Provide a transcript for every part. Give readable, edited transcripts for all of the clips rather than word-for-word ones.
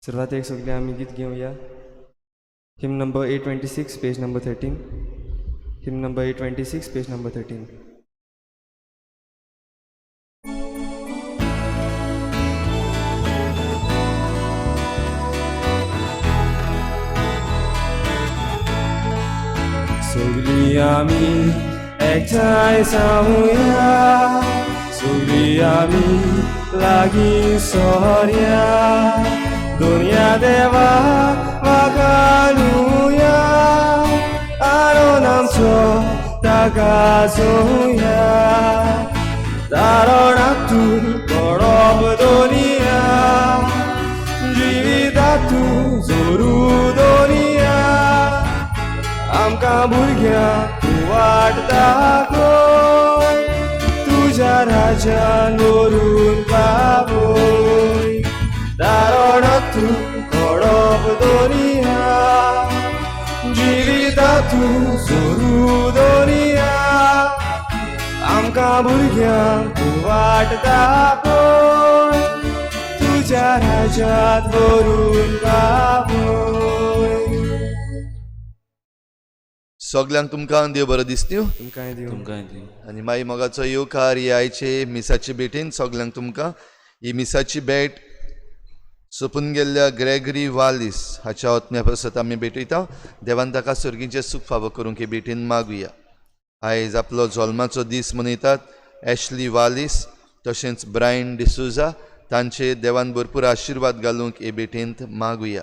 सुरवातेक सगळीं आमी गीत घेवया. Hymn number 826, page number 13. Hymn number 826, page number 13. सगळीं आमी एकठांय जावया, सगळीं आमी लागीं सोरया, दुनिया देवा वागालुया, आरोन आमचो ताका जोया, तारणातू पडप दुनिया, जिवितातू जोरू दुनिया, आमकां भुरग्यांक तूं वाट दाखय, तुज्या राज्यान व्हरून पावय, दारणातू खडप दुनिया, जिवितातू जोरू दुनिया, आमकां भुरग्यांक तूं वाट दाखय, तुज्या राज्यांत व्हरून पावय. सगल्यांक तुमकां देव बरो दिसता. तुमकांय दिवं. तुमकांय दिवं. आनी मागीर मोगाचो येवकार ही आयचे मिसाचे भेटीन सगल्यांक तुमकां. ही मिसाची भेट सोंपून गेल्ल्या ग्रेगरी वालीस हाच्या ओतम्या पासत आमी भेटयता. देवान ताका सर्गीचें सूख फावो करूंक ही भेटीन मागुया. आयज आपलो जल्माचो दीस मनयतात एशली वालीस तशेंच ब्रायन डिसोजा, तांचे देवान भरपूर आशिर्वाद घालूंक हे भेटेंत मागुया.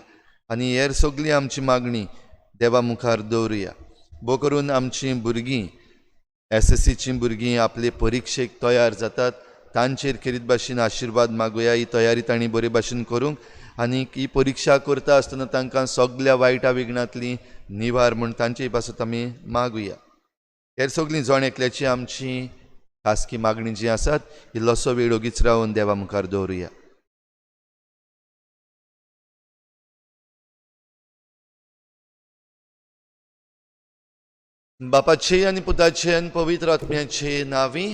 आनी हेर सगळी आमची मागणी देवा मुखार दवरुया. भोव करून आमचीं भुरगीं, एसएससीचीं भुरगीं आपले परिक्षेक तयार जातात, तांचेर खेरीत भाशेन आशिर्वाद मागुया. ही तयारी तांणी बरे भाशेन करूंक आनी ही परिक्षा करता आसतना तांकां सगल्या वायटा विघ्नांतली निवार म्हूण तांचे पासत आमी मागुया. हेर सगळीं जण एकल्याची आमची खासगी मागणी जी आसात इल्लोसो वेळ ओगीच रावन देवा मुखार दवरुया. बापाचे आनी पुताचे आनी पवित्र आत्म्याचे नावी.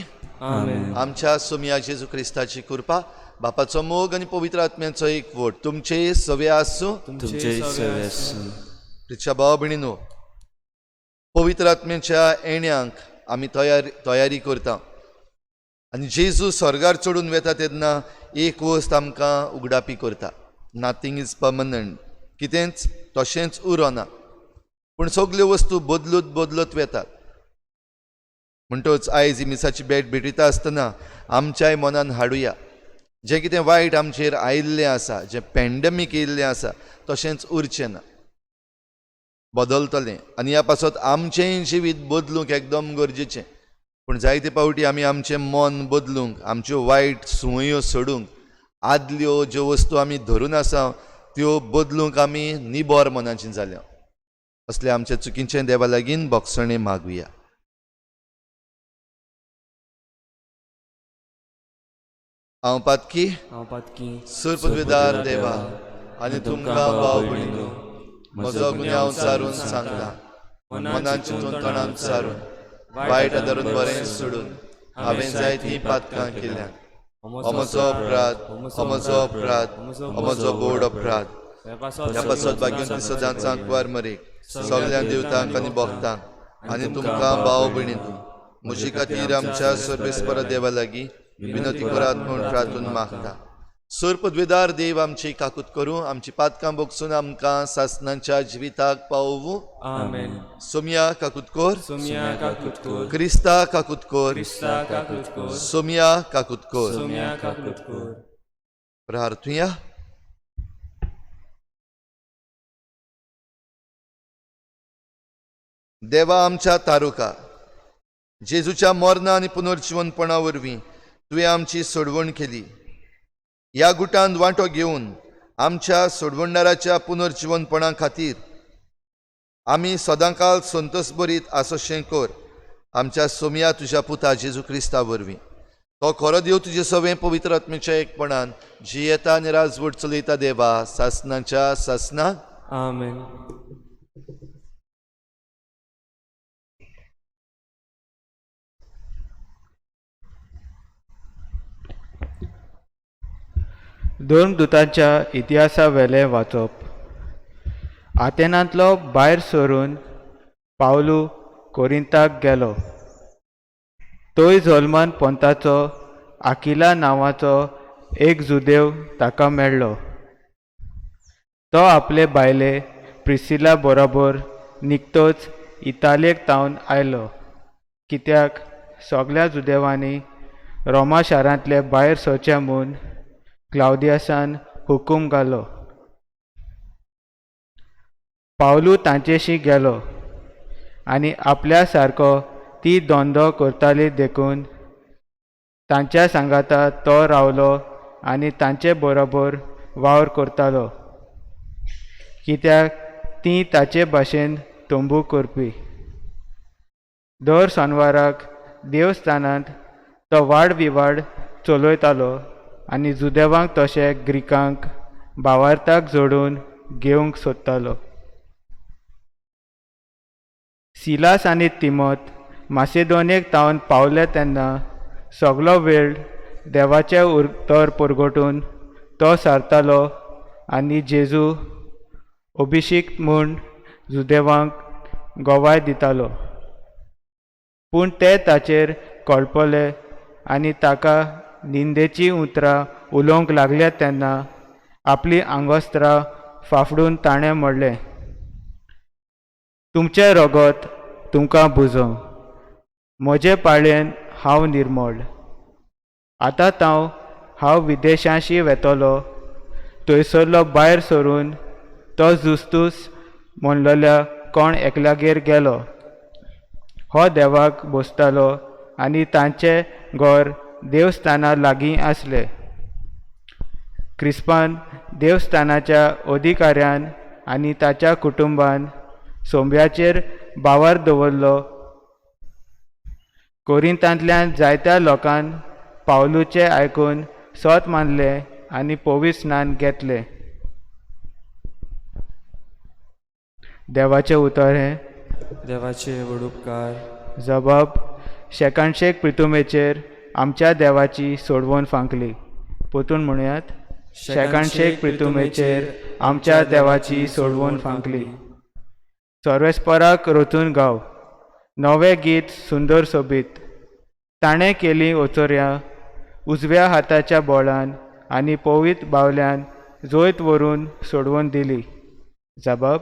आमेन. आमच्या सोमया जेजू क्रिस्ताची कृपा, बापाचो मोग आनी पवित्र आत्म्याचो एकवट तुमचे सवे आसूं. तुमचे सवे आसूं. प्रिच्या भाव भयणीनो, पवित्र आत्म्याच्या येण्यांक आमी तयारी करता आनी जेजू स्वर्गार चडून वेता तेन्ना एक वस्त आमकां उगडापी करता. Nothing is permanent, कितेंच तशेंच उरना, पूण सगल्यो वस्तू बदलत बदलत वेतात. म्हणटच आयज ही मिसाची भेट भेटयता आसतना आमच्याय मनान हाडुया, जें कितें वायट आमचेर आयिल्लें आसा, जें पॅन्डमीक येयल्लें आसा, तशेंच उरचें ना, बदलतलें. आनी ह्या पासत आमचेंय जिवीत बदलूंक एकदम गरजेचें. पूण जायते फावटी आमी आमचें मन बदलूंक, आमच्यो वायट संवयो सोडूंक, आदल्यो ज्यो वस्तू आमी धरून आसा त्यो बदलूंक आमी निबर मनाची जाल्या. असले आमच्या चुकीचें देवा लागीं भोगसणें मागुया. हांव पातकी, हांव पातकी, सुरपदवेदार देवा आनी तुमकां भाव भयणीनो म्हजो गुन्यांव सारून सांगता. मनान चिंतून, तणान सारून, वायट धरून, बरें सोडून हांवें जायतीं पातकां केल्यात. हो म्हजो अपराध, हो म्हजो अपराध, हो म्हजो बोड अपराध. ह्या पासत भाग्यवंती सदांच आंकवार मरेक, सगल्या देवतांक आनी भक्तांक आनी तुमकां भाव भयणीनो म्हजे खातीर आमच्या सर्वेस्पर देवा लागीं विनंती करात म्हूण प्रार्थून मागता. सुरपदवेदार देव आमची काकूत करूं, आमची पातकां बोगसून आमकां सासनाच्या जिविताक पावोवूं. आमेन. सोमया काकूत कोर. सोमया काकूत कोर. क्रिस्ता काकूत कोर. क्रिस्ता काकूत कोर. सोमया काकूत कोर. सोमया काकूत कोर. प्रार्थुया. देवा आमच्या तारुका, जेजूच्या मरणा आनी पुनर्जिवनपणा वरवीं तुवें आमची सोडवण केली. ह्या गुटांत वांटो घेवन आमच्या सोडवणदाराच्या पुनर्जिवनपणा खातीर आमी सदांकाल संतोष बरीत आसोशें कर, आमच्या सोमया तुज्या पुता जेजू क्रिस्ता वरवीं. तो खरो देव, तुजे सवें पवित्र आत्मेच्या एकपणान जियेता आनी राजवट चलयता देवा सासनाच्या सासना. आमेन. धर्मदुतांच्या इतिहासा वेलें वाचप. आतेनांतलो भायर सरून पावलू कोरिंताक गेलो. थंय जल्मान पंथाचो आकिला नांवाचो एक जुदेव ताका मेळ्ळो. तो आपले बायले प्रिसिला बरोबर निकतोच इतालियेक तावन आयलो, कित्याक सगल्या जुदेवांनी रोमा शारांतले भायर सरचें म्हूण क्लावदियासान हुकूम घालो. पावलू तांचेशी गेलो आनी आपल्या सारको ती धंदो करताली देखून तांच्या सांगाता तो रावलो आनी तांचे बरोबर वावर करतालो, कित्याक ती ताचे भाशेन तंबू करपी. दर सोनवाराक देवस्थानांत तो वाड विवाड चलयतालो आनी जुदेवांक तशें ग्रिकांक भावार्थाक जोडून घेवंक सोदतालो. सिलास आनी तिमोत मासेदोनेक तावन पावले तेन्ना सगलो वेळ देवाचें उतर परगटून तो सारतालो आनी जेजू अभिषिक्त म्हूण जुदेवांक गवाय दितालो. पूण ते ताचेर कळपले आनी ताका निंदेचीं उतरां उलोवंक लागले तेन्ना आपलीं आंगवस्त्रां फाफडून ताणें म्हणलें, तुमचें रगत तुमकां बुजोवं, म्हजे पाळयेन हांव निर्मळ. आतां तांव हांव विदेशांशी वेतलो. थंयसरलो भायर सरून तो जुस्तूस म्हणलेल्या कोण एकल्यागेर गेलो. हो देवाक बसतालो आनी तांचें घर देवस्थाना लागीं आसलें. क्रिस्पान देवस्थानाच्या अधिकाऱ्यान आनी ताच्या कुटुंबान सोंब्याचेर भावार दवरलो. कोरिंतांतल्यान जायत्या लोकान पावलूचें आयकून सत मानलें आनी पवित्र स्नान घेतलें. देवाचें उतर हें. देवाचे व्हड उपकार. जबाब शेकानशेक प्रितुमेचेर आमच्या देवाची सोडवण फांकली. परतून म्हणयात, शेकानशेक प्रितुमेचेर आमच्या देवाची सोडवण फांकली. सर्वेस्पराक रचून गाव नवें गीत सुंदर सोबीत. ताणें केलीं ओचोऱ्यां उजव्या हाताच्या बोळान आनी पवित्र बावल्यान जैत व्हरून सोडवून दिली. जबाब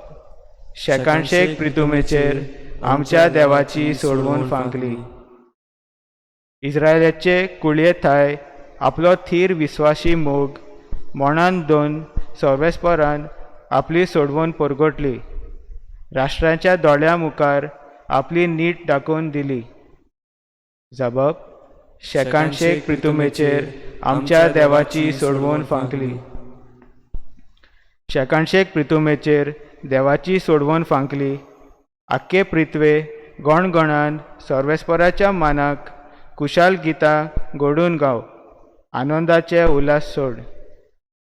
शेकानशेक प्रितुमेचेर आमच्या देवाची सोडवण फांकली. इस्रायलाचे कुळये थाय आपलो थीर विस्वाशी मोग मणान दोन सर्वेस्परान आपली सोडवण परगटली. राष्ट्रांच्या दोळ्यां मुखार आपली नीट दाखोवन दिली. जबाब शेकानशेक प्रितुमेचेर आमच्या देवाची सोडवण फांकली. शेकानशेक प्रितुमेचेर देवाची सोडवण फांकली. आख्खे पृथ्वे गणगणान सर्वेस्पराच्या मानाक कुशाल गितां घडून गाव, आनंदाचे उल्हास सोड.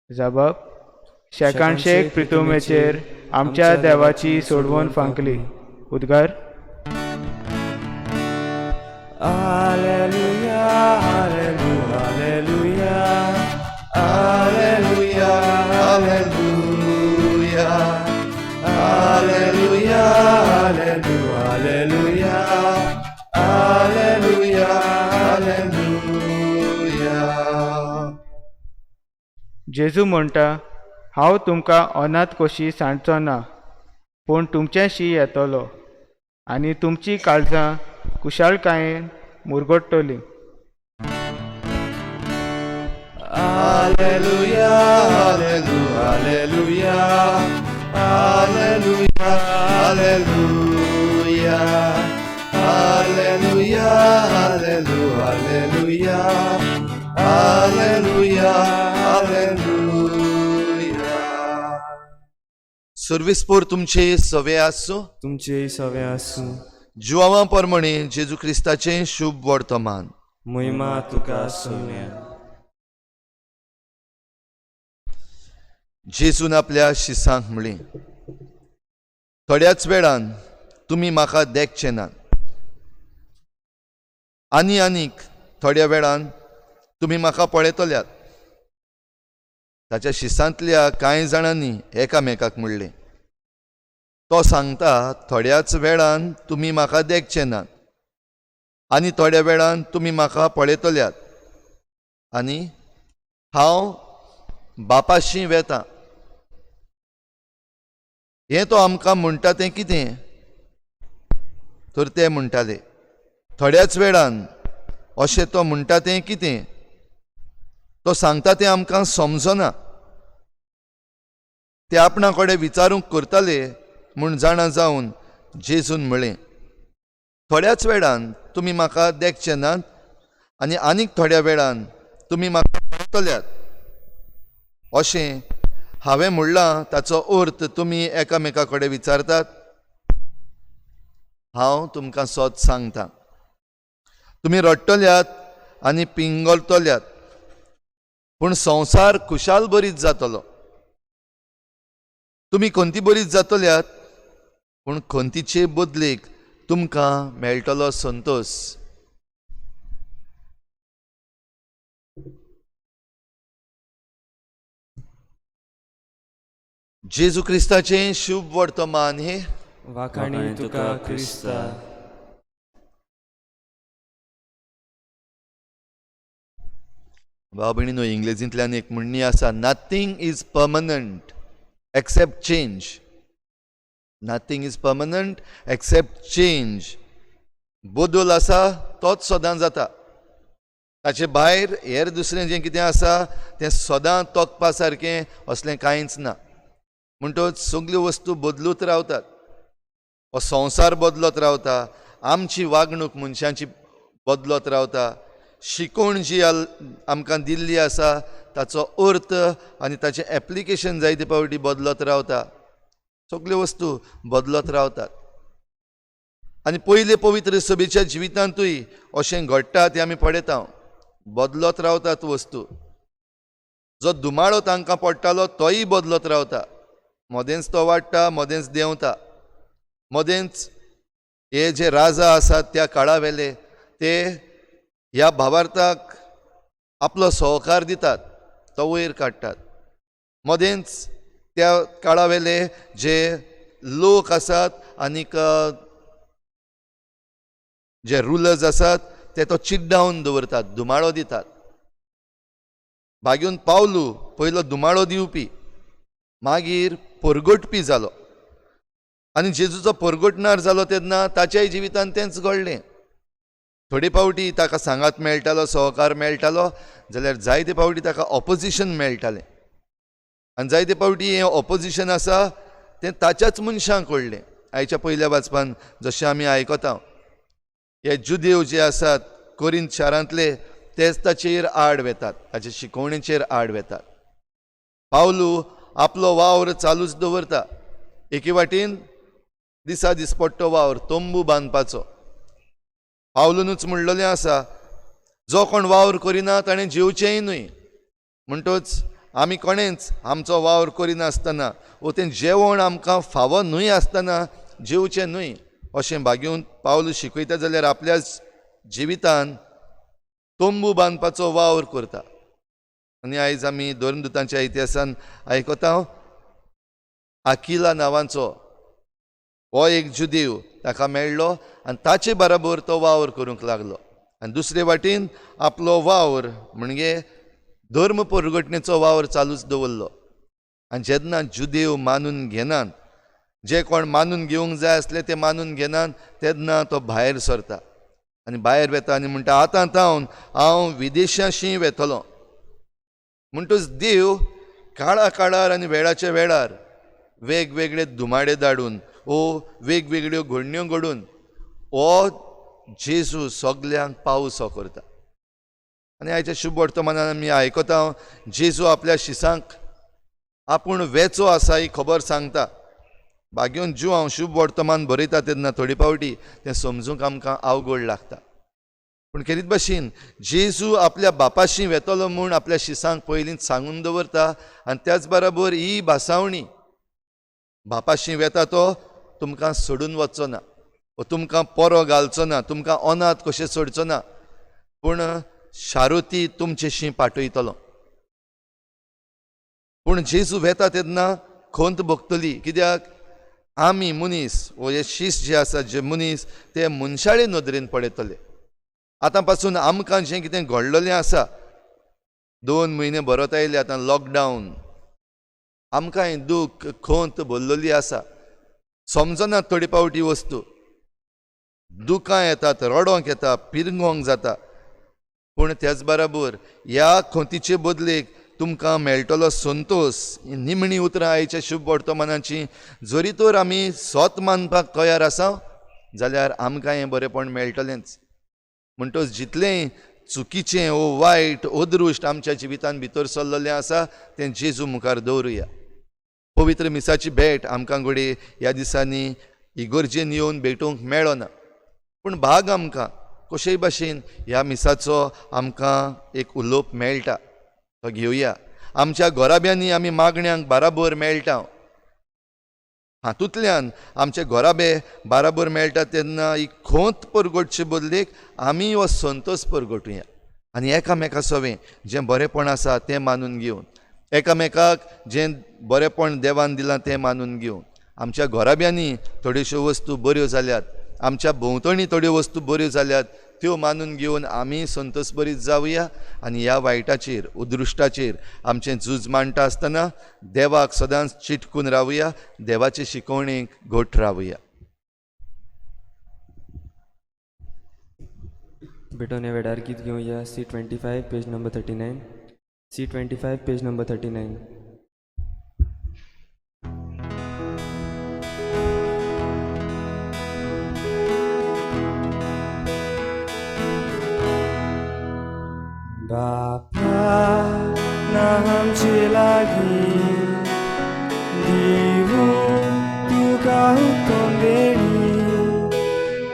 जबाब शेकानशेक प्रितुमेचेर आमच्या देवाची सोडवण फांकली. उद्गार. Alleluia, alleluia, alleluia, alleluia, alleluia, alleluia, alleluia, alleluia. जेजू म्हणटा, हांव तुमकां अनाथ कशी सांडचो ना, पूण तुमच्याशी येतलो आनी तुमचीं काळजां कुशाळकायेन मुरगट्टलीं. Alleluia, alleluia, alleluia, alleluia, alleluia, alleluia, alleluia, alleluia. सर्विसपोर तुमचे सवे आसूं. तुमचेय सवे आसूं. जुआवा परमणे जेजू क्रिस्ताचें शुभ वर्तमान. महिमा तुका सोम्या. जेजून आपल्या शिसांक म्हणलें, थोड्याच वेळान तुमी म्हाका देखचे नात आनी आनीक थोड्या वेळान तुमी म्हाका पळयतल्यात. ताच्या शिसांतल्या कांय जाणांनी एकामेकाक म्हणलें, तो सांगता थोड्याच वेळान तुमी म्हाका देखचे नात आनी थोड्या वेळान तुमी म्हाका पळयतल्यात आनी हांव बापाशी वेता. हें तो आमकां म्हणटा तें कितें? तर ते म्हणटाले, थोड्याच वेळान अशें तो म्हणटा तें कितें? तो सांगता तें आमकां समजना. ते आपणा कडेन विचारूंक करताले म्हूण जाणा जावन जेजून म्हळें, थोड्याच वेळान तुमी म्हाका देखचे नात आनी आनीक थोड्या वेळान तुमी म्हाका पळयतल्यात. अशें हांवें म्हणलां ताचो अर्थ तुमी एकामेका कडेन विचारतात. हांव तुमकां सत सांगता, तुमी रडटल्यात आनी पिंगलतल्यात, पूण संवसार खुशाल बरीच जातलो. तुमी खंती बरीच जातल्यात, पूण खंतीचे बदलेक तुमकां मेळटलो संतोश. जेजू क्रिस्ताचें शुभ वर्तमान हे वाखाणी तुका क्रिस्ता. भाव भयणीनो, इंग्लेजींतल्यान एक म्हणणी आसा, nothing is permanent except change. Nothing is permanent except change. बदल आसा तोच सदां जाता, ताचे भायर हेर दुसरें जें कितें आसा तें सदां तोखपा सारकें असलें कांयच ना. म्हणटच सगल्यो वस्तू बदलूत रावतात, हो संवसार बदलत रावता, आमची वागणूक मनशांची बदलत रावता, शिकवण जी आमकां दिल्ली आसा ताचो अर्थ आनी ताचें एप्लिकेशन जायते फावटी बदलत रावता. सगल्यो वस्तू बदलत रावतात आनी पयले पवित्र सभेच्या जिवितांतूय अशें घडटा तें आमी पळयता. बदलत रावतात वस्तू, जो धुमाळो तांकां पडटालो तोय बदलत रावता, मदेंच तो वाडटा, मदेंच देंवता, मदेंच हे जे राजा आसात त्या काळावेले ते ह्या भावार्थाक आपलो सहकार दितात, तो वयर काडटात. मदेंच त्या काळावेले जे लोक आसात आनीक जे रुलर्स आसात ते तो चिड्डावन दवरतात, धुमाळो दितात. भाग्यून पावलू पयलो धुमाळो दिवपी, मागीर परगटपी जालो आनी जेजूचो परगटणार जालो तेन्ना ताच्याय जिवितान तेंच घडलें. थोडे फावटी ताका सांगात मेळटालो, सहकार मेळटालो, जाल्यार जायते फावटी ताका ऑपोजिशन मेळटालें आनी जायते फावटी हें ऑपोजिशन आसा तें ताच्याच मनशांक कडलें. आयच्या पयल्या वाचपान जशें आमी आयकता, हे जुदेव जे आसात कोरिंत शारांतले तेच ताचेर आड वेतात, ताचे शिकवणेचेर आड वेतात. पावलू आपलो वावर चालूच दवरता. एके वाटेन दिसा दिसपट्टो वावर तंबू बांदपाचो. पावलूनच म्हणलेलें आसा, जो कोण वावर करिना ताणें जेवचेंय न्हय. म्हणटच आमी कोणेंच आमचो वावर करिनासतना वो तें जेवण आमकां फावो न्हय आसतना जेवचें न्हय अशें भाग्यून पावलू शिकयता. जाल्यार आपल्या जिवितान तंबू बांदपाचो वावर करता. आनी आयज आमी धर्मदुतांच्या इतिहासान आयकता, आकिला नांवाचो हो एक जुदेव ताका मेळ्ळो आनी ताचे बराबर तो वावर करूंक लागलो आनी दुसरे वाटेन आपलो वावर म्हणजे धर्म परगटणेचो वावर चालूच दवरलो. आनी जेन्ना जुदेव मानून घेनात, जे कोण मानून घेवंक जाय आसले ते मानून घेनात, तेन्ना तो भायर सरता आनी भायर वेता आनी म्हणटा, आतां तावन हांव विदेशाशी वेतलो. म्हणटच देव काळा काळार आनी वेळाच्या वेळार वेगवेगळे धुमाडे धाडून ओ वेगवेगळ्यो घडण्यो घडून हो जेजू सगल्यांक पावसो करता. आनी आयच्या शुभ वर्तमानान आमी आयकता, जेजू आपल्या शिसांक आपूण वेचो आसा ही खबर सांगता. भाग्योन ज्यू हांव शुभ वर्तमान बरयता तेन्ना थोडे फावटी तें समजूंक आमकां अवघड लागता, पूण खेरीत भाशेन जेजू आपल्या बापाशी वेतलो म्हूण आपल्या शिसांक पयलींच सांगून दवरता आनी त्याच बराबर ही भासावणी बापाशी वेता तो तुमकां सोडून वचचो ना, तुमकां पोरो घालचो ना, तुमकां अनाथ कशें सोडचो ना, पूण शारुती तुमचेशी पाठयतलो. पूण जेजू वेता तेन्ना खंत भोगतली, कित्याक आमी मनीस वो हे शीस जे आसा जे मनीस ते मनशाळे नदरेन पळयतले. आतां पासून आमकां जें कितें घडलेलें आसा, 2 म्हयने भरत आयले आतां लॉकडावन, आमकांय दूख खंत भरलेली आसा. समजना थोडी फावटी वस्तू, दुकां येतात, रडोंक येता, पिरंगोंक जाता. पूण त्याच बराबर ह्या खंतीचे बदलेक तुमकां मेळटलो संतोश. ही निमणी उतरां आयच्या शुभ वर्तमानाची. जरी तर आमी सत मानपाक तयार आसा जाल्यार आमकां हें बरेंपण मेळटलेंच. म्हणटच जितलें चुकीचें ओ वायट अदृश्ट आमच्या जिवितान भितर सरलेलें आसा तें जेजू मुखार दवरुया. पवित्र मिसाची भेट आमकां घडये ह्या दिसांनी इगर्जेन येवन भेटूंक मेळना, पूण भाग आमकां कशेय भाशेन ह्या मिसाचो आमकां एक उलोवप मेळटा, तो घेवया. आमच्या घराब्यांनी आमी मागण्यांक बाराबर मेळटा, हातूंतल्यान आमचे घराबे बाराबर मेळटा तेन्ना ही खोंत परगटचे बदलेक आमी हो संतोश परगटुया आनी एकामेका सवें जें बरेंपण आसा तें मानून घेवन, एकामेकाक जें बरेंपण देवान दिलां तें मानून घेवन, आमच्या घराब्यांनी थोड्योश्यो वस्तू बऱ्यो जाल्यात, आमच्या भोंवतणी थोड्यो वस्तू बऱ्यो जाल्यात त्यो मानून घेवन आमी संतोष बरीत जावया आनी ह्या वायटाचेर उदृश्टाचेर आमचें झूज मांडटा आसतना देवाक सदांच चिटकून रावया, देवाचे शिकवणेक घट रावया. भेटोन ह्या वेळार गीत घेवया. C 25 page number 39, C 25 page number 39. बापा ना आमचे लागीं दिवूं तुका हुकम देणी,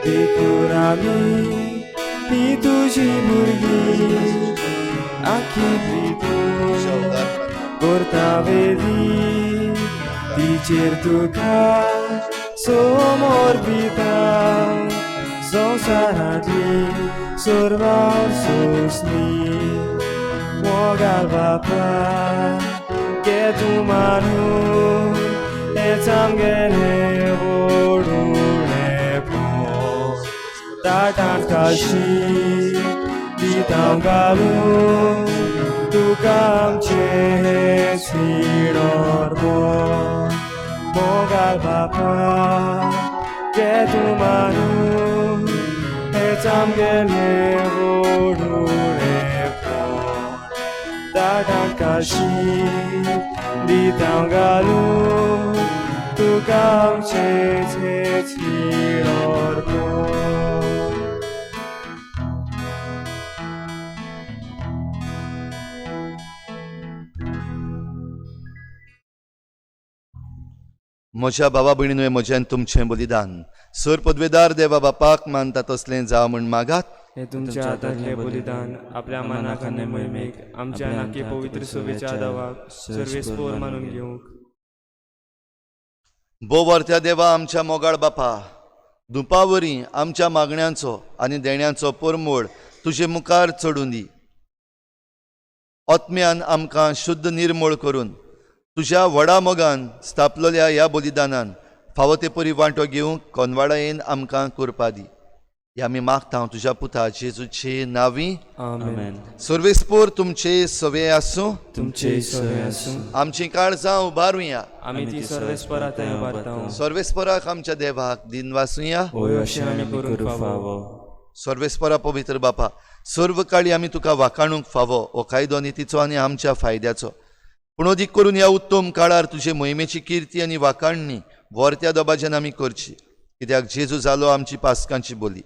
देखून आमी ती तुजी भुरगीं आखी प्रितू करता वेदी तिचेर तुका समर्पिता. संवसारांतली सर्वार सोंसली मोगाल बापा गे तूं मानून हेंच आमगेलें व्हडुणेपण. ताटांत काशी दिता घालून तुका आमचें हेंच अर्पण. मोगाल बापा गे तूं मानून हेंच आमगेलें व्हडुणेपण. ताटांत काशी दिता घालून तुका आमचें हेंच अर्पण. म्हज्या भावा भयणीन म्हज्यान तुमचें बलिदान सर पदवेदार देवा बापाक मानता तसलें जावं म्हूण मागात. हें तुमच्या हातांतलें बलिदान आपल्या मनाक आनी मोहिमेक आमच्या नाके पवित्र सभेच्या दावाक सर्वेस्पोर मानून घेवंक. बोवर्त्या देवा आमच्या मोगाळ बापा, दुपावरी आमच्या मागण्यांचो आनी देण्यांचो परमोळ तुजे मुखार चडून दी. आत्म्यान आमकां शुद्ध निर्मूळ करून तुज्या व्हडा मोगान स्थापलेल्या ह्या बलिदानान फावो ते परी वांटो घेवंक कोनवाडायेन आमकां करपा दी. ह्या आमी मागता तुज्या पुता जेजूचे नांवी. आमेन. सर्वेस्पोर तुमचे सवे आसूं, तुमचे सवे आसूं. आमची काळजां उबारुया, आमी ती सर्वेस्परा थंय उबारता. सर्वेस्पराक आमच्या देवाक दिनवासुया. होय अशें आमी करूंक फावो. सर्वेस्परा पवित्र बापा, सर्व काळी आमी तुका वाखाणूंक फावो हो कायदो नितीचो आनी आमच्या फायद्याचो. पूण अदीक करून ह्या उत्तम काळार तुजे मोहिमेची किर्ती आनी वाखाणणी वर्त्या दबाज्यान आमी करची, कित्याक जेजू जालो आमची पासकांची बोली.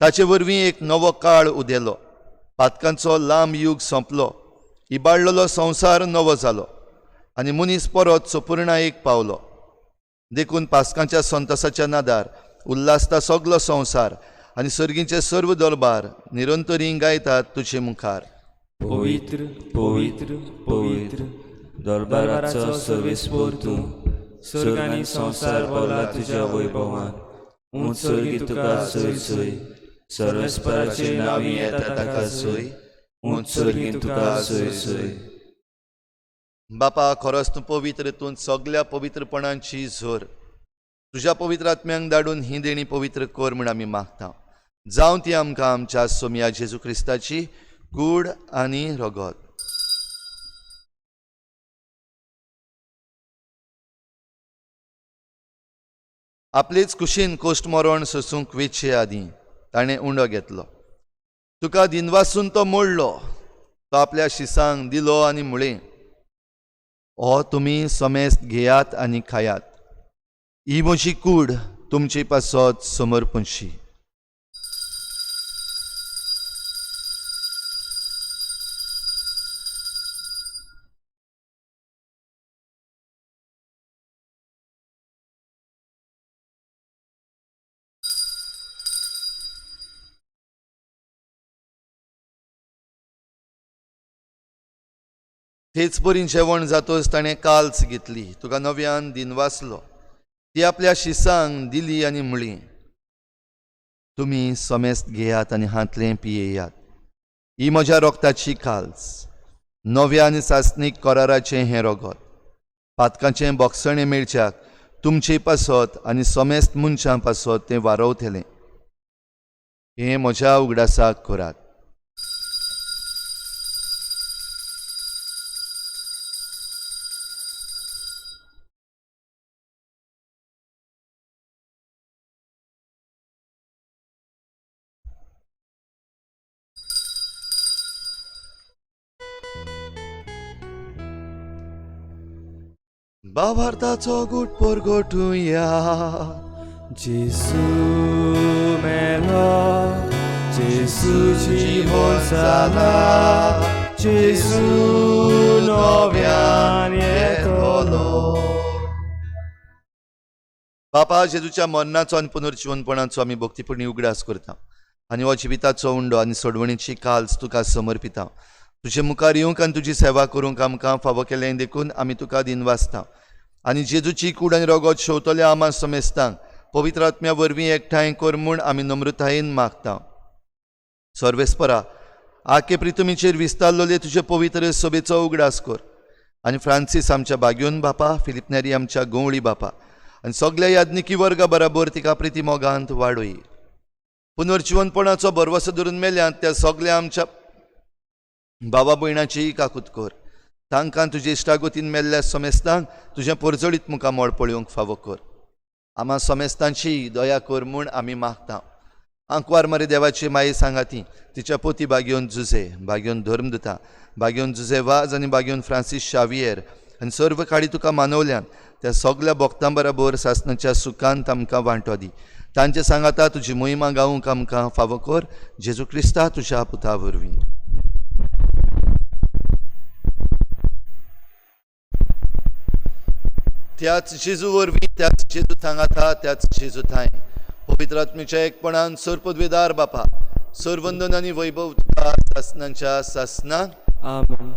ताचे वरवीं एक नवो काळ उदेलो, पातकांचो लांब युग सोंपलो, इबाडलेलो संवसार नवो जालो आनी मनीस परत सोपुर्णायेक पावलो. देखून पासकांच्या संतोसाच्या नादार उल्हासता सगलो संवसार आनी सर्गीचे सर्व दरबार निरंतरी गायतात तुजे मुखार. पवित्र पवित्र पवित्र दरबाराचो सर्वेस्पोर तूं, स्वर्ग आनी संवसार भरला तुज्या वैभवान. उंच सर्गी तुका सोय सोय, सर्वेस्पराचे नांवी येता ताका सोय, उंच सर्गी तुका सोय सोय. बापा, खरोच तूं पवित्र, तूं सगल्या पवित्रपणाची झोर. तुज्या पवित्र आत्म्यांक धाडून ही देणी पवित्र कर म्हूण आमी मागता. जावं ती आमकां आमच्या सोमया जेजू क्रिस्ताची कूड आनी रगत. आपलेच कुशीन कोश्ट मरण सोसूंक वेचे आदीं ताणें उंडो घेतलो. तुका दिनवासून तो मोडलो, तो आपल्या शिसांक दिलो आनी म्हळें, हो तुमी समेस्त घेयात आनी खायात, ही म्हजी कूड तुमचे पासत समर्पणशी. तेच परीन जेवण जातोच ताणें काल्स घेतली, तुका नव्यान दिनवासलो, ती आपल्या शिसांक दिली आनी म्हळी, तुमी समेस्त घेयात आनी हांतलें पियेयात, ही म्हज्या रोगताची काल्स, नव्या आनी सासणीक कराराचें हें रोगत, पातकांचें बोगसणें मेळच्याक तुमचे पासत आनी समेस्त मनशां पासत तें वारवतलें. हें म्हज्या उगडासाक करात. भावार्थाचो गूट परगटुया. जेसू मेलो, जेसू जिवन जाला, जेसू नव्यान येतलो. बापा, जेजूच्या मरणाचो आनी पुनर्जिवनपणाचो आमी भक्तीपुणी उगडास करता आनी हो जिविताचो उंडो आनी सोडवणीची काल्स तुका समर्पिता. तुजे मुखार येवंक आनी तुजी सेवा करूंक आमकां फावो केलें देखून आमी तुका दिनवासता. आनी जेजूची कूड आनी रोगत शेवतल्या आमा समेस्तांक पवित्र आत्म्या वरवीं एकठांय कर म्हूण आमी नम्रतायेन मागता. सर्वेस्परा, आखे प्रितमीचेर विस्तारलेले तुजे पवित्र सभेचो उगडास कर आनी फ्रांसीस आमच्या बाग्योन बापा, फिलिप नेरी आमच्या गंवळी बापा आनी सगल्या याज्ञिकी वर्गा बराबर तिका प्रिती मोगांत वाडय. पुनर्जिवनपणाचो भरवसो धरून मेल्यात त्या सगल्या आमच्या बाबा भयणाची काकूत कर. तांकां तुजे इश्टागतीन मेल्ल्या समेस्तांक तुजें परजळीत मुखामळ पळोवंक फावो कर. आमा समेस्तांची दया कर म्हूण आमी मागता. आंकवार मरे देवाची माई सांगाती, तिच्या पोती बागेवन जुजे, बागेवन धर्मदुता, बागेवन जुजे वाज आनी बागेवन फ्रांसीस शावियर आनी सर्व काळी तुका मानवल्यान त्या सगल्या भक्तां बराबर सासणाच्या सुखांत आमकां वांटो दी. तांचे सांगाता तुजी मोहिमा गावूंक आमकां फावो कर. जेजू क्रिस्ता तुज्या पुता वरवीं. त्याच जेजू वरवीं, त्याच जेजू सांगाता, त्याच जेजू थांय पवित्र आत्म्याच्या एकपणान सर्पद्वेदार बापा, सर्वंदन आनी वैभव तुका सासणाच्या सासणाक. आमेन.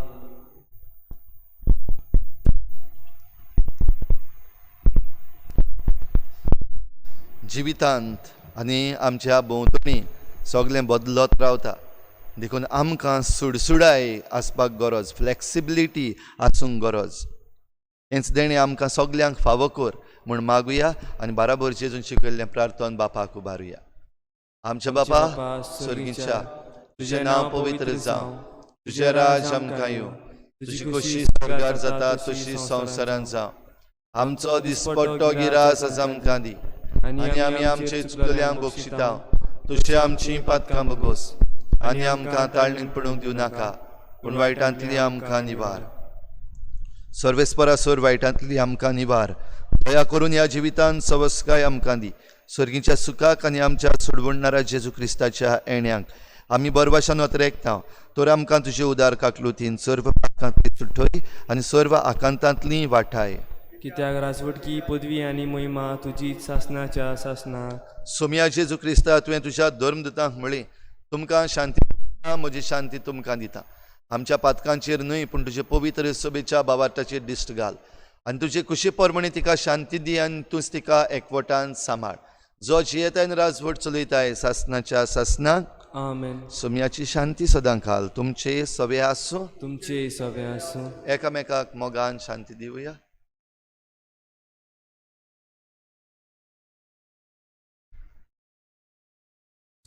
जिवितांत आनी आमच्या भोंवतणी सगळें बदलत रावता, देखून आमकां सुडसुडाय आसपाक गरज, फ्लेक्सिबिलिटी आसूंक गरज. हेंच देणें आमकां सगल्यांक फावो कर म्हूण मागुया आनी बाराबर जेजून शिकयल्लें प्रार्थन बापाक उबारुया. आमच्या बापा सर्गीच्या, तुजें नांव पवित्र जावं, तुजें राज आमकां येवं, तुजी खोशी स्वर्गार जाता तशी संवसारांत जावं. आमचो दिसपट्टो गिरास आज आमकां दी आनी आमी आमचे चुकल्यांक बक्षिता तशी आमची पातकां बगोस आनी आमकां ताळणींत पडूंक दिवं नाका, पूण वायटांतली आमकां निवार. सर्वेस्परा सर वायटांतली आमकां निवार. दया करून ह्या जिवितान सवस्काय आमकां दी. सर्गीच्या सुखाक आनी आमच्या सोडवणणारा जेजू क्रिस्ताच्या येण्याक आमी बरवाशान अतरेकता. तर आमकां तुजे उदार काकलुतीन सर्व पातकांतली सुटय आनी सर्व आकांतांतली वाठाय. कित्याक राजवटकी पदवी आनी महिमा तुजी सासणाच्या सासणाक. सोमया जेजू क्रिस्ता, तुवें तुज्या धर्मदुतांक म्हळें, तुमकां शांती, म्हजी शांती तुमकां दिता. आमच्या पातकांचेर न्हय पूण तुजे पवित्र सभेच्या बावार्थाचेर दिश्ट घाल आनी तुजे कुशी प्रमाणे तिका शांती दी आनी तूंच तिका एकवटान सांबाळ. जो जियेताय आनी राजवट चलयताय सासणाच्या सासणाक. आमेन. सोम्याची शांती सदां काल तुमचे सवे आसूं. तुमचे सगळे आसूं. एकामेकाक मोगान शांती दिवया.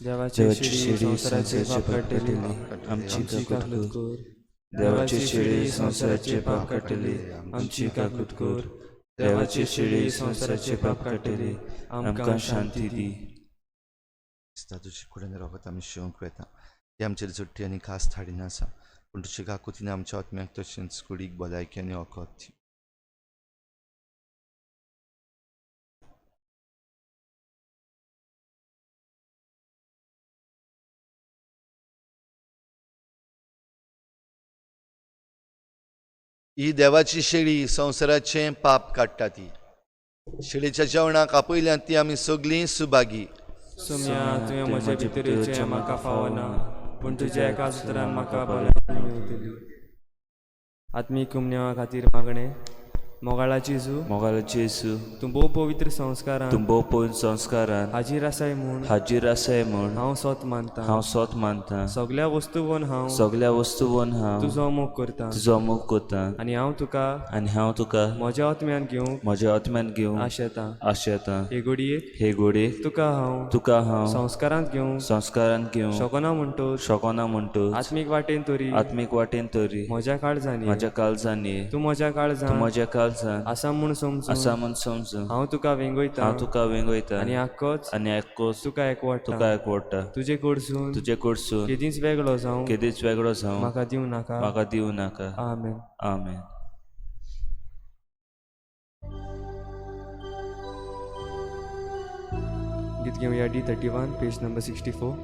देवाची देवाची शिडी शिडी संवसाराचे संवसाराचे पाप पाप काडटली, काडटली, आमची आमची काकूत काकूत कर. कर. देवाची शिडी संवसाराचे पाप काडटली, आमची काकूत कर. देवाची शिडी संवसाराचे पाप काडटली, आमकां शांती दी. दिसता तुजी कुडीन रोगत आमी शिवंक वेता, ती आमचेर झुट्टी आनी खास धाडिना आसा, पूण तुजी काकुतीन आमच्या आत्म्याक तशेंच कुडीक भलायकी आनी वखद दी. ही देवाची शेळी संवसाराचें पाप काडटा ती. शेळीच्या जेवणाक आपयल्यान ती आमी सगळीं सुभागी. सोम्या, तुवें म्हज्या भितर येवचें म्हाका फावना, पूण तुज्या एकाच उतरान म्हाका भलायकी मेळटली. आत्मीक उमनेवा खातीर मागणें. मोगाळाची जेजू, मोगाळाचे जेजू, तूं भोव पवित्र संस्कारान तूं भोव पवित्र संस्कारान हाजीर आसाय म्हूण हाजीर आसाय म्हूण हांव सोत मानता. हांव सोत मानता. सगल्या वस्तूवन हांव सगल्या वस्तूवन हांव तुजो मोग करता तुजो मोग करता आनी हांव तुका आनी हांव तुका म्हज्या आत्म्यान घेवंक म्हज्या आत्म्यान घेवंक आशेता. आशेता. हे घडयेक हे घोडयेक तुका हांव तुका हांव संस्कारांत घेवंक संस्कारान घेवंक शकना म्हणटोच शकना म्हणटूच आत्मीक वाटेन तरी आत्मीक वाटेन तरी म्हज्या काळजांनी म्हज्या काळजांनी तूं म्हज्या तूं काळजान म्हज्या काळजान आसा म्हूण समजून आसा म्हूण समजून हांव तुका वेंगयता हांव तुका वेंगयता आनी आक्कोच आनी आक्कोच तुका एकवटा. तुका एकवटा. तुजे कडसून तुजे कडसून केदींच वेगळो जावं केदीच वेगळो जावं म्हाका दिवं नाका. म्हाका दिवं नाका. आमेन. आमेन. गीत घेवया D 31, page number 64.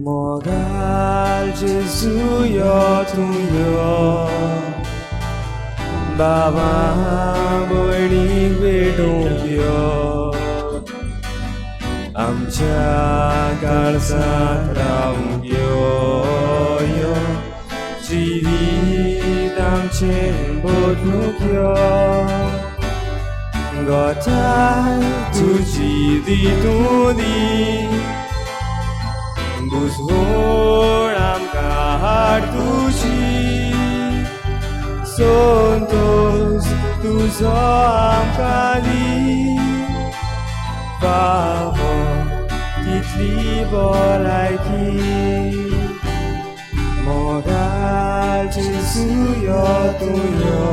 मोगाल जेजू यो तूं यो, बाबा भयणीक भेटूंक यो, आमच्या काळजांत रावूंक यो, यो जिवीत आमचें बदलूंक यो. गोठाय तुजी दी तूं दी, बुजवण आमकां हाड तुजी, संतोष तुजो आमकां दी, फावो तितली भलायकी. मोगाल जेजू यो तूं यो,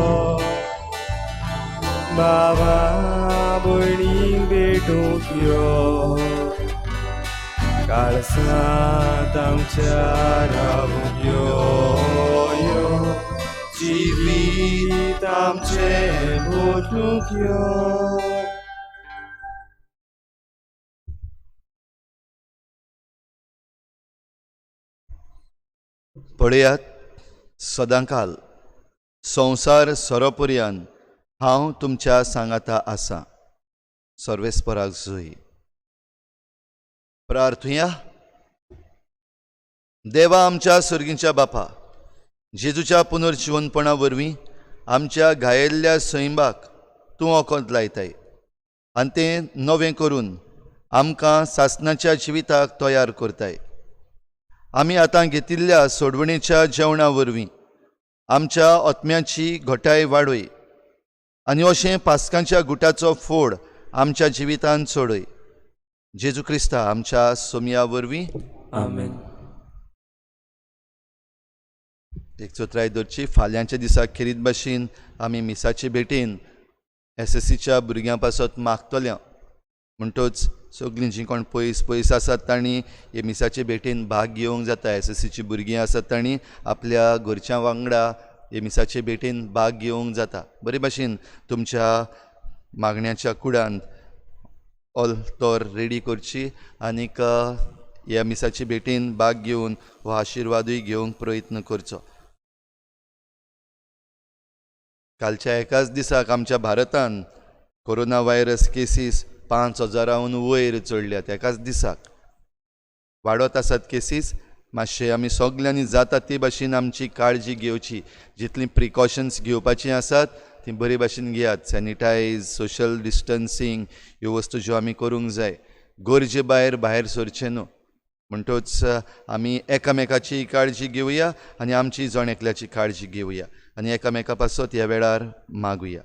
बाबा भयणीक भेटूंक यो, काळजांत आमच्या रावूंक यो, यो जिवीत आमचें बदलूंक यो. पळयात, सदांकाल संवसार सोरोपर्यान हांव तुमच्या सांगाता आसा. सर्वेस्पराक जोय. प्रार्थुया. देवा आमच्या सर्गीच्या बापा, जेजूच्या पुनर्जिवनपणा वरवीं आमच्या घायेल्ल्या सैंबाक तूं वखद लायताय आनी तें नवें करून आमकां सासणाच्या जिविताक तयार करताय. आमी आतां घेतिल्ल्या सोडवणेच्या जेवणा वरवीं आमच्या आत्म्याची घटाय वाडय आनी अशें पास्कांच्या गुटाचो फोड आमच्या जिवितांत सोडय. जेजू क्रिस्ता आमच्या सोमया वरवीं. आमेन. एक चोत्राय दवरची. फाल्यांच्या दिसा खेरीत भाशेन आमी मिसाचे भेटेन एसएससीच्या भुरग्यां पासत मागतल्या, म्हणटच सगळीं जीं कोण पयस पयस आसात तांणी हे मिसाचे भेटेन भाग घेवंक जाता. एसएससीची भुरगीं आसात तांणी आपल्या घरच्यां वांगडा हे मिसाचे भेटेन भाग घेवंक जाता. बरे भाशेन तुमच्या मागण्याच्या कुडांत ऑल तोर रेडी करची आनीक ह्या मिसाचे भेटेन भाग घेवन हो आशिर्वादूय घेवंक प्रयत्न करचो. कालच्या एकाच दिसाक आमच्या भारतान कोरोना व्हायरस केसीस 5,000 वयर चडल्यात एकाच दिसाक. वाडत आसात केसीस. मातशें आमी सगल्यांनी जाता ते भाशेन आमची काळजी घेवची. जितलीं प्रिकॉशन्स घेवपाचीं आसात तीं बरे भाशेन घेयात. सॅनिटायज, सोशल डिस्टन्सींग ह्यो वस्तू ज्यो आमी करूंक जाय. गरजे भायर भायर सरचें न्हू. म्हणटच आमी एकामेकाची काळजी घेवया आनी आमची जण एकल्याची काळजी घेवया आनी एकामेका पासत ह्या वेळार मागुया.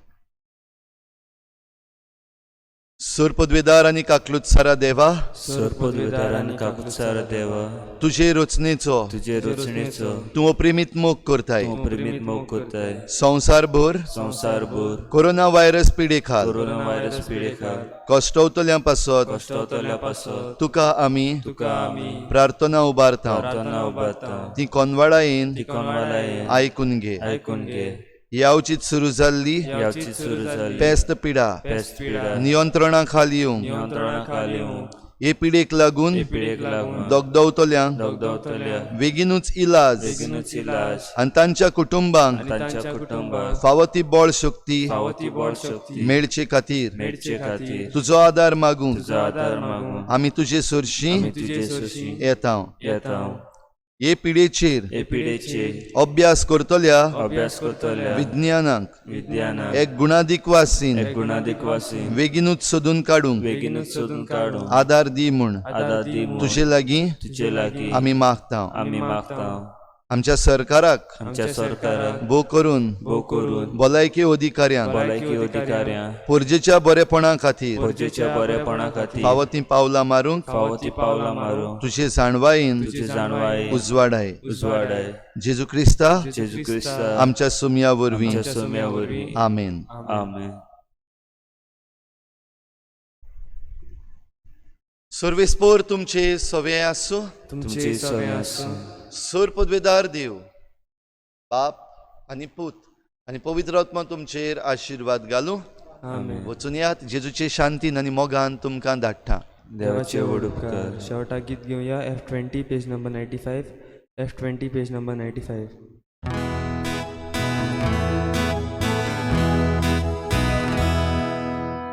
सुरपदवेदार आनी काकलुत्सारा देवा, सरपदवेदार आनी काकुत्सारा देवा, तुजे रचनेचो तुजे रचणेचो तूं अप्रेमीत मोग करताय. तूं प्रेमीत मोग करताय. संवसारभर संवसारभर कोरोना व्हायरस पिडे खाल कोरोना व्हायरस पिडे खाल कश्टवतल्यां पासत कश्टवतल्या पासत तुका आमी तुका आमी प्रार्थना उबारता. प्रार्थना उबारता. ती कोनवाळायेन ती कोनवालायेन आयकून घे. आयकून घे. यावचीत सुरू जाल्ली यावची सुरू जाल्ली पेस्त पिडा पेस्त पिडा नियंत्रणा खाल येवंक, नियंत्रणा खाल येवंक, हे पिडेक लागून हे पिडेक लागून दगदवतल्यांक दगदवतल्या बेगीनूच इलाज बेगीनूच इलाज आनी तांच्या कुटुंबांक तांच्या कुटुंबाक फावो ती बळ शक्ती फावो ती बळ शक्ती मेळचे खातीर मेळचे खातीर तुजो आदार मागूंक तुजो आदार मागूंक आमी तुजे सरशीं आमी तुजे सरशीं येता. येता. हे पिडेचेर हे पिडेचेर अभ्यास करतल्या अभ्यास करतल्या विज्ञानाक विज्ञानाक एक गुणादीक वासीन एक गुणादीक वासीन बेगीनूच सोदून काडूंक बेगीनूच सोदून काडूंक आदार दी म्हूण आदार दी म्हूण तुजे लागीं तुजे लागीं आमी मागता. आमी मागता. आमच्या सरकाराक आमच्या सरकाराक भोव करून भोव करून भलायकी अधिकाऱ्यांक भलायकी अधिकाऱ्यांक परजेच्या बरेपणा खातीर प्रजेच्या बरेपणा खातीर फावो तीं पावलां मारूंक फावो ती पावलां मारूंक तुजे जाणवायेन तुजे जाणवायेन उजवाडाय. उजवाडाय. जेजू क्रिस्ता जेजू क्रिस्ता आमच्या सुमया वरवीं. आमच्या सोम्या वरवीं. आमेन. आमेन. सर्वेस्पोर तुमचे सवे आसूं. तुमचे सवे आसूं. सोर पदवेदार देव बाप आनी पूत आनी पवित्र आत्मा तुमचेर आशिर्वाद घालूं. आमेन. वचून यात जेजूचे शांतीन आनी मोगान तुमकां धाडटा. देवाचे व्हड उपकार. शेवटाक गीत घेवया. F20 page number 95. F20 page number 95.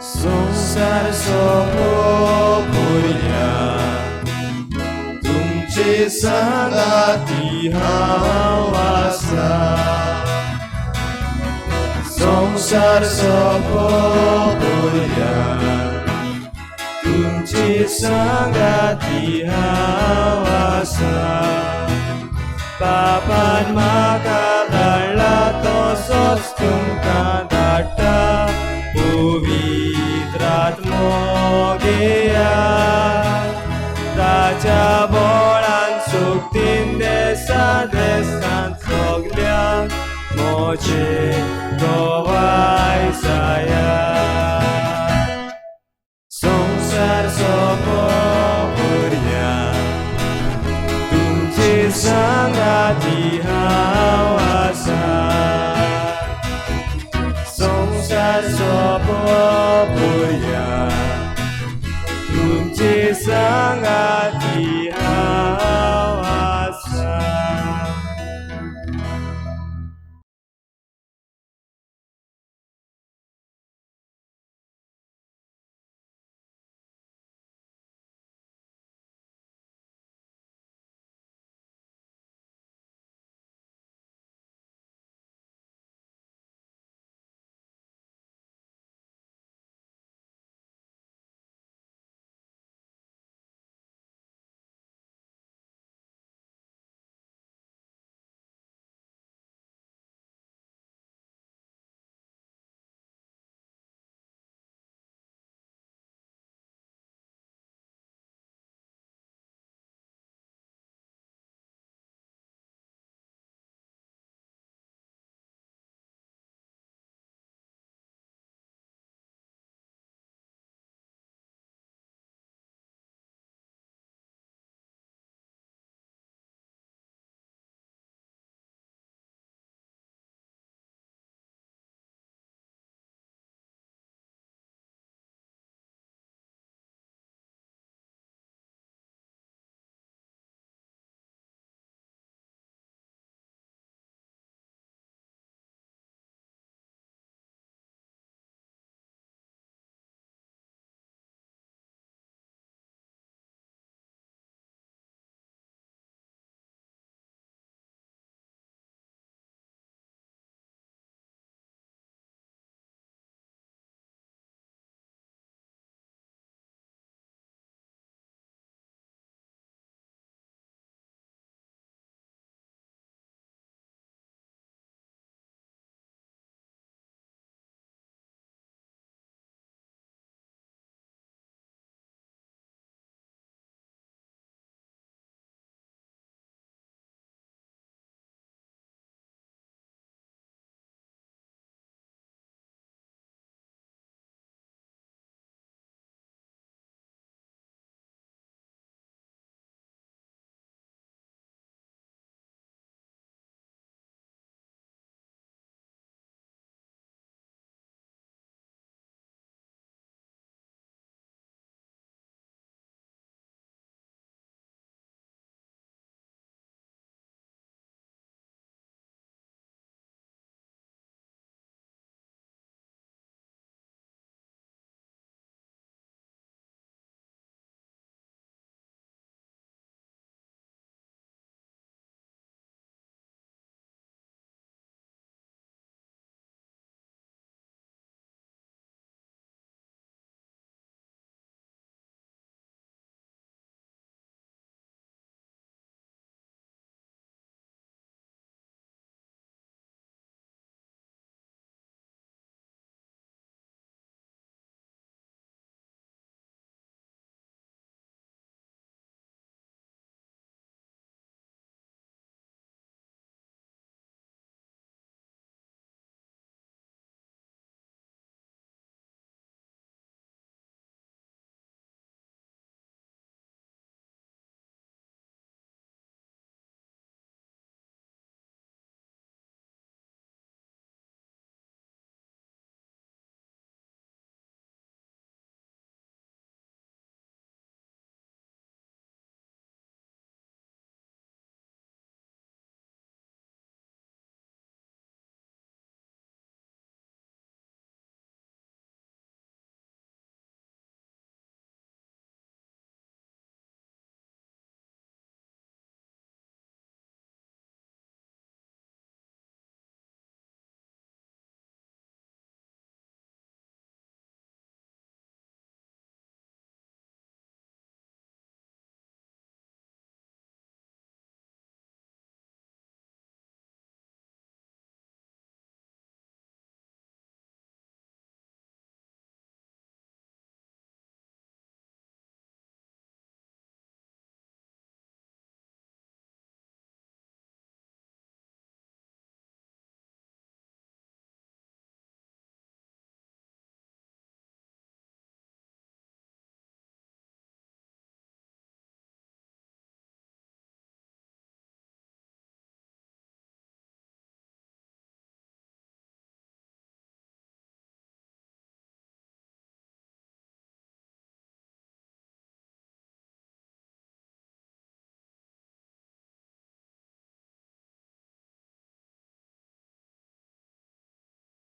संवसार सोंपोवया तुमचे सांगाती हांव आसा. संवसार सोंपोवया तुमचे सांगाती हांव आसा. बापान म्हाका धाडला तसोच तुमकां धाडटा. पवित्र आत्मो घेयात ताच्या बळान सुकतीन देसा देसांत सगल्यांक म्हजे गवाय जायात.